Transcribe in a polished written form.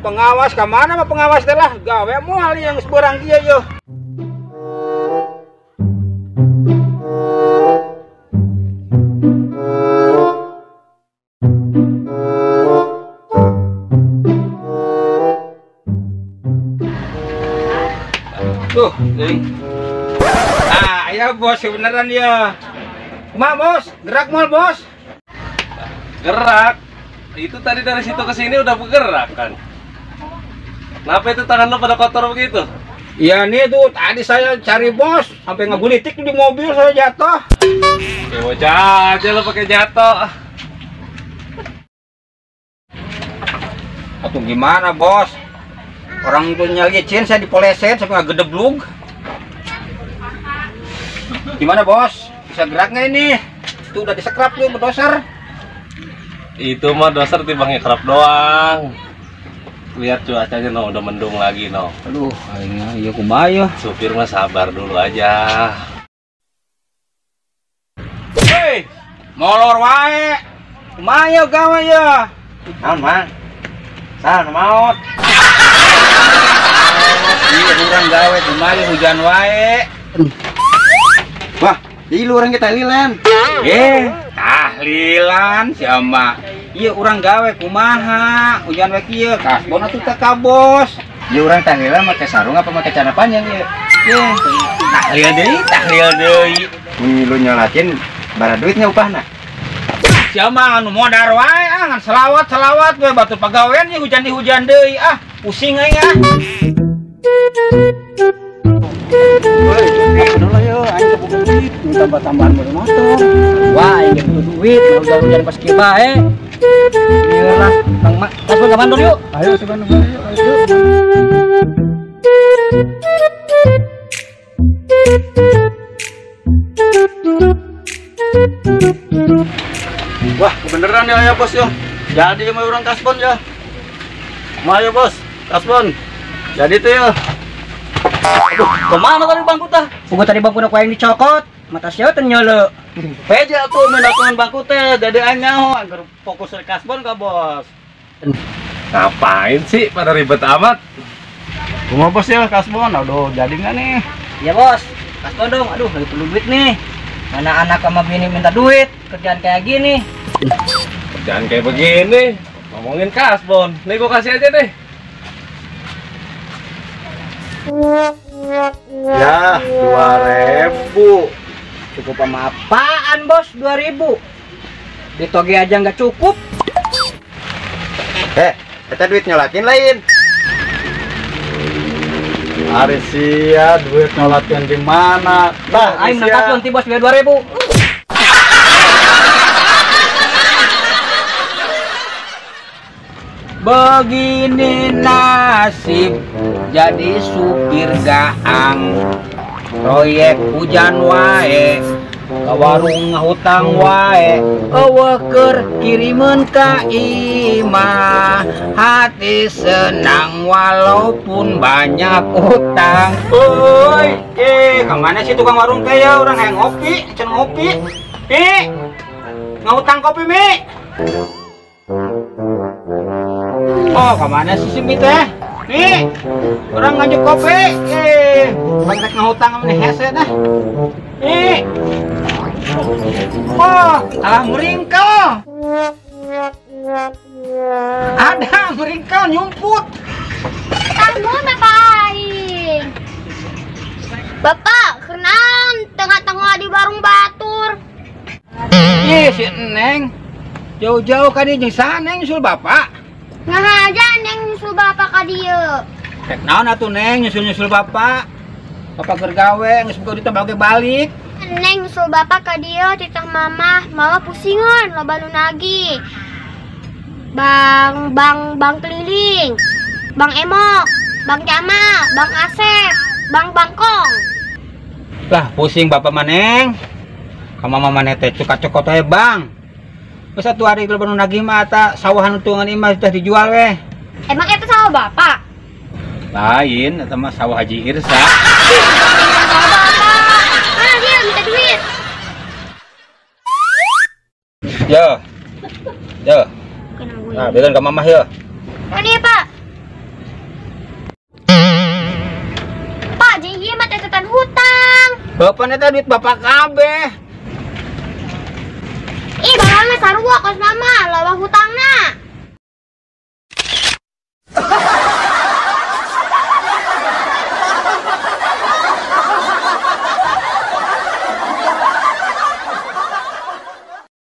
Lain pengawas ka mana mah pengawas teh lah gawe moal yang geus beurang kieu yeuh. Tuh, ding. Ah, ya bos beneran ya. Kumaha bos? Gerak moal bos? Gerak. Itu tadi dari situ ke sini udah bergerak kan. Kenapa itu tangan lo pada kotor begitu? Iya nih tuh tadi saya cari bos sampai ngegulitik di mobil saya jatuh. Ya bocah aja lo pakai jatuh. Atau gimana bos? Orang itu nyelicin saya dipoleset sampai ngegedeblug. Gimana bos? Bisa gerak nggak ini? Itu udah disekrap tuh doser. Itu mah doser timbang nyekrap doang. Lihat cuacanya no, udah mendung lagi no. Aduh, aingnya iya kumaha ya. Supir mah sabar dulu aja. Hei, molor wae. Kumaha ya gawe ya? Naon, Mang? Saha nu maot? Iya, urang gawe kumaha hujan wae. Wah, jadi lu orang kita tahlilan. Tahlilan si ama. Iya urang gawe kumaha, hujan wae kieu, kasbon atuh teh ka bos. Iya urang tahlilan make sarung apa make celana panjang ieu? Iya. Tahlil deui, tahlil deui. Mun lu nyolatin bara duitnya upahna. Si ama anu modar wae ah, ngan selawat-selawat we batur pagawean ye hujan di hujan deui ah, pusing aing ah. Woi, dulu yo, aing butuh duit, tambah-tambahan baru motor. Wah, aing butuh duit, hujan-hujan pas kieu bae. Ieu lah, Bang Mak. Kasbon ka Bandung yuk. Ayo ke Bandung yuk, ayo. Wah, kebeneran ya ya bos yo. Jadi sama orang kasbon ya. Mayo bos, kasbon. Jadi tuh ya. Aduh, kemana tadi bangku tah? Pugu tadi bangku ku aing dicokot, mata sia teh nyole. Peja tuh mendatangan bangku teh, jadi aing nyaho agar fokus ke kasbon ka bos. Ngapain sih pada ribet amat? Kumaha bos ya kasbon? Aduh, jadi nggak nih? Iya bos, kasbon dong. Aduh, lagi perlu duit nih. Mana anak sama bini minta duit, kerjaan kayak gini. Kerjaan kayak begini, ngomongin kasbon. Nih gua kasih aja deh. Ya, 2.000. Cukup sama apaan bos, 2.000? Di toge aja nggak cukup. Kita duit nyolatin lain. Ari sia duit nyolatin di mana? Bah, aing menang kasbon ti bos biar 2.000. Begini nasib jadi supir gaang, proyek hujan wae, ka warung ngahutang wae, eueuh keur kirimeun ka imah, hati senang walaupun banyak utang. Oi, ka mana sih tukang warung teh ya? Urang hayang ngopi, can ngopi. Mi, ngahutang kopi mi. Oh, kemana sih si Mi teh? Mi, orang ngajuk kopi. Banyak ngehutang sama nih hese dah. Mi, oh, alah meringkel. Ada meringkel nyumput. Kamu bapak aing. Bapak, kenalan tengah-tengah di warung batur. Ih, si Neng. Jauh-jauh kan dia jeung saha Neng nyusul bapak. Ngahaja Neng nyusul bapak ka dieu. Rek naon atuh Neng nyusul-nyusul bapak. Bapak keur gawe geus boga duit balik balik. Neng nyusul bapak ka dieu titah mamah, mama pusingan loba nu nagih. Bang bang bang keliling. Bang Emok, Bang Jamal, Bang Asep, Bang Bangkong. Lah pusing bapak mah Neng. Ka mama maneh teh cuka-cokot we bang. Geus atuh ari loba nu nagih mah eta sawahan untungan imah sudah dijual weh. Emang itu sawah bapak? Lain, eta mah sawah Haji Irsa. Sawah bapak. Mana dia minta duit? Yo. Yo. Nah, berikan ke mamah yo. Ini Pak. Bapak eta duit bapak kabeh. Ih, bapak mah sarua kos mama, loba hutangna.